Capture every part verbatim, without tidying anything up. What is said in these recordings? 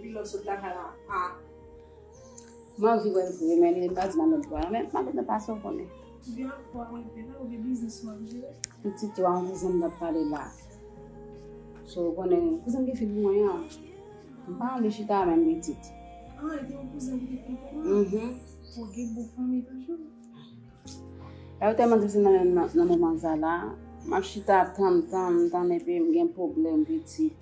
Pi lè w sot lakay la. A. Mwen anvi wè l vre, men li pa di m a lòt bò a, men m ap gentan pase, w konnen. Oubyen ap fè w ap rete la, oubyen biznis w ap jere? Pitit ou a, yon kouzen m t ap pale la. So, w konnen, kouzen m gen fil pou mwen an. M pa anvi chita menm pitit. Ah, e te yon kouzen ki te fè l pou mwen? Mhm. Ou gen bon fanmi toujou. Bagay yo tèlman difisil nan, nan, nan moman sa la. M ap chita tann, tann, tann, epi m gen pwoblèm pitit.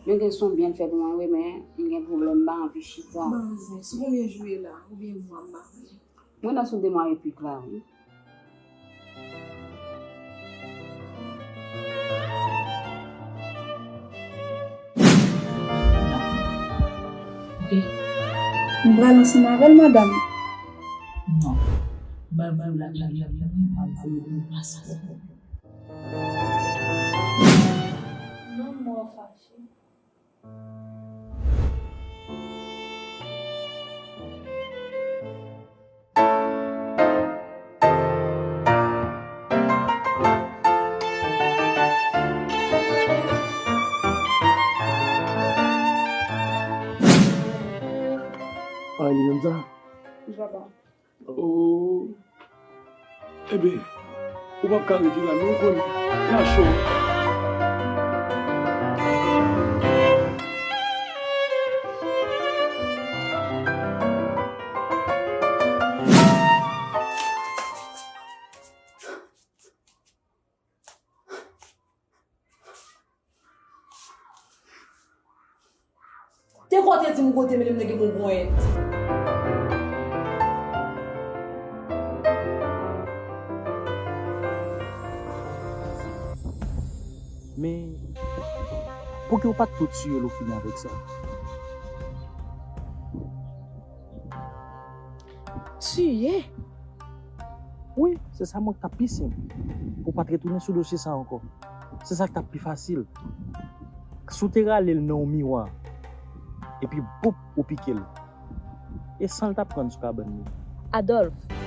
Yo gen son byen l fè pou mwen, wi, men m gen pwoblèm, m pa anvi chita. Bon, zen, sou konbyen jou ye la? Oubyen mwa, m pa konnen. Mwen nan sou de mwa epi la, wi. M pral ansanm avè l, madanm. Non. M pral voye w lakay li, m pral voye w nan plas la. Non, mwen fache. Ay, li menm sa? Wi, papa. Oh. Eben, ou p ap ka rete la, non, w konnen. La cho. Te kote di m kote, men m nèg bon ponyèt. Men, pouki w pa t tou tiye l ou fini avèk sa? Tiye? Wi, se sa mwen k t ap pi senp. Pou w pa t retounen sou dosye sa ankò. Se sa k t ap pi fasil. Si w te rale l nan yon miwa, epi boup, ou pike l. E san l t ap pran sou kabann li. Adolphe,